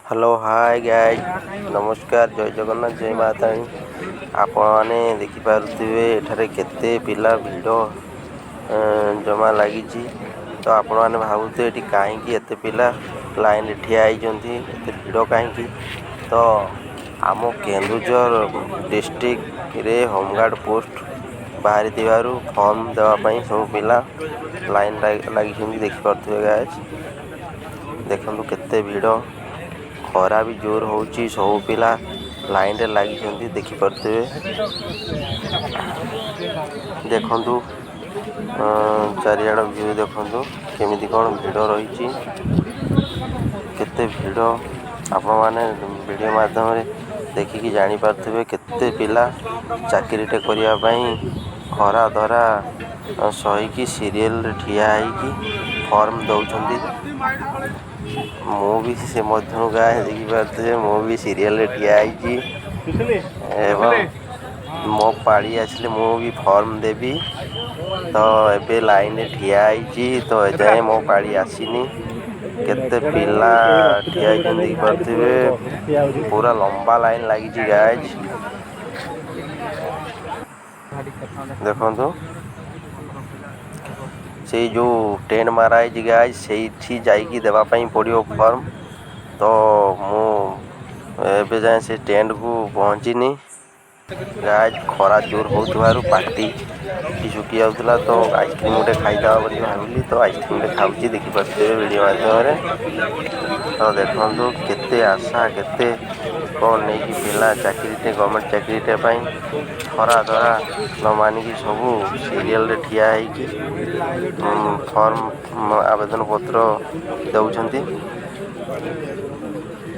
Hello, ହାଏ guys, ନମସ୍କାର, ଜୟ ଜଗନ୍ନାଥ, ଜୟ ମା ତାରିଣୀ। ଆପଣମାନେ ଦେଖିପାରୁଥିବେ, ଏଠାରେ କେତେ ପିଲା ଭିଡ଼ ଜମା ଲାଗିଛି। ତ ଆପଣମାନେ ଭାବୁଥିବେ, ଏଠି କାହିଁକି ଏତେ ପିଲା ଲାଇନ୍ରେ ଠିଆ ହେଇଛନ୍ତି, ଏତେ ଭିଡ଼ କାହିଁକି? ତ ଆମ କେନ୍ଦୁଝର ଡିଷ୍ଟ୍ରିକ୍ଟରେ ହୋମଗାର୍ଡ଼ ପୋଷ୍ଟ ବାହାରିଥିବାରୁ ଫର୍ମ ଦେବା ପାଇଁ ସବୁ ପିଲା ଲାଇନ୍ ଲାଗିଛନ୍ତି। ଦେଖିପାରୁଥିବେ ଗାଇଜ୍, ଦେଖନ୍ତୁ କେତେ ଭିଡ଼। ଖରା ବି ଜୋର ହେଉଛି, ସବୁ ପିଲା ଲାଇନ୍ରେ ଲାଗିଛନ୍ତି, ଦେଖିପାରୁଥିବେ। ଦେଖନ୍ତୁ, ଚାରିଆଡ଼ ଭିଉ ଦେଖନ୍ତୁ, କେମିତି କ'ଣ ଭିଡ଼ ରହିଛି, କେତେ ଭିଡ଼। ଆପଣମାନେ ଭିଡ଼ିଓ ମାଧ୍ୟମରେ ଦେଖିକି ଜାଣିପାରୁଥିବେ, କେତେ ପିଲା ଚାକିରିଟେ କରିବା ପାଇଁ ଖରା ଧରା ସହିକି ସିରିଏଲରେ ଠିଆ ହେଇକି ଫର୍ମ ଦେଉଛନ୍ତି। ମୁଁ ବି ସେ ମଧ୍ୟରୁ ଗାଇଜ୍, ଦେଖିପାରୁଥିବେ, ମୁଁ ବି ସିରିଏଲରେ ଠିଆ ହେଇଛି ଏବଂ ମୋ ପାଳି ଆସିଲେ ମୁଁ ବି ଫର୍ମ ଦେବି। ତ ଏବେ ଲାଇନରେ ଠିଆ ହେଇଛି, ତ ଏଯାଏଁ ମୋ ପାଳି ଆସିନି। କେତେ ପିଲା ଠିଆ ହେଇଛନ୍ତି ଦେଖିପାରୁଥିବେ, ପୁରା ଲମ୍ବା ଲାଇନ୍ ଲାଗିଛି ଗାଇଜ୍। ଦେଖନ୍ତୁ, ସେଇ ଯେଉଁ ଟେଣ୍ଟ ମାରା ହେଇଛି ଗାଇଜ୍, ସେଇଠି ଯାଇକି ଦେବା ପାଇଁ ପଡ଼ିବ ଫର୍ମ। ତ ମୁଁ ଏବେ ଯାଏଁ ସେ ଟେଣ୍ଟକୁ ପହଞ୍ଚିନି ଗାଇଜ୍। ଖରା ଜୋର ହେଉଥିବାରୁ ପାଟି ଶୁଖି ଯାଉଥିଲା, ତ ଆଇସ୍କ୍ରିମ୍ ଗୋଟେ ଖାଇଦେବା ବୋଲି ଭାବିଲି। ତ ଆଇସ୍କ୍ରିମ୍ଟେ ଖାଉଛି, ଦେଖିପାରୁଥିବେ ଭିଡ଼ିଓ ମାଧ୍ୟମରେ। ତ ଦେଖନ୍ତୁ, କେତେ ଆଶା, କେତେ କ'ଣ ନେଇକି ପିଲା ଚାକିରିଟେ, ଗଭର୍ଣ୍ଣମେଣ୍ଟ ଚାକିରିଟେ ପାଇଁ ଖରା ଧରା ନ ମାନିକି ସବୁ ସିରିଏଲରେ ଠିଆ ହେଇକି ଫର୍ମ ଆବେଦନ ପତ୍ର ଦେଉଛନ୍ତି।